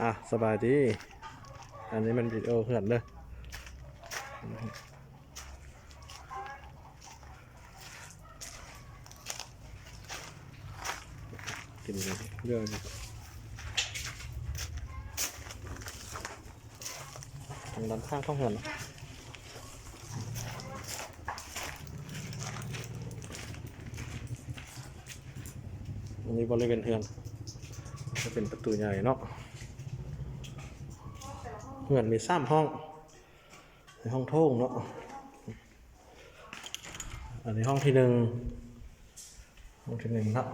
ອ່ະ ສະບາຍດີ ອັນນີ້ແມ່ນວິດີໂອເຮືອນເດີ ກິນເລື່ອງ ທາງດ້ານຂ້າງຂອງເຮືອນ ອັນນີ້ບໍລິເວນເຮືອນ ຈະເປັນປະຕູໃຫຍ່ເນາະ ເຮືອນມີສາມຫ້ອງ ໃນຫ້ອງໂຖງເນາະ ອັນນີ້ຫ້ອງທີໜຶ່ງ ຫ້ອງທີໜຶ່ງເນາະ.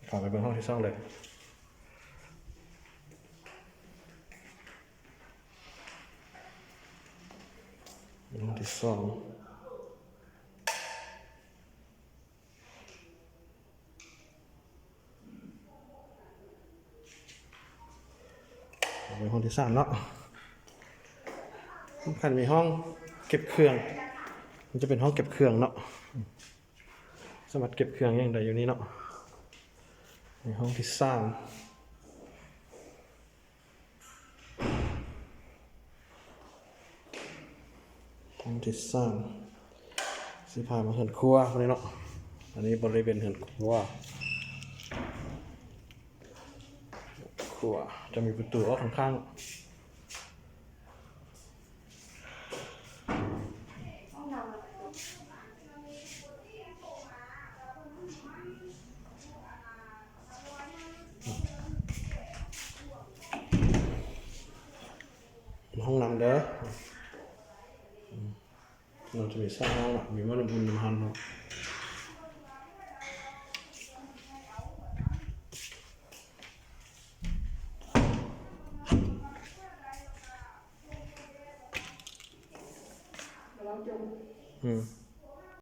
ເຂົ້າໄປເບິ່ງຫ້ອງທີສອງເລີຍ ຫ້ອງທີສອງ ເປັນຫ້ອງທີສາມເນາະ ສຳຄັນມີຫ້ອງເກັບເຄື່ອງ ມັນຈະເປັນຫ້ອງເກັບເຄື່ອງເນາະ ສາມາດເກັບເຄື່ອງຫຍັງໄດ້ຢູ່ນີ້ເນາະ ໃນຫ້ອງທີສາມ ຫ້ອງທີສາມ ຊິພາມາເຮືອນຄົວພຸ້ນເນາະ ອັນນີ້ບໍລິເວນເຮືອນຄົວ ຄົວຈະມີປະຕູອອກຂ້າງໆ ຫ້ອງນ້ຳເດີ ອືມ ມັນຈະມີສາງນ້ຳ ມີໝໍ້ນ້ຳອຸ່ນນ້ຳຮ້ອນເນາະ ອືມ.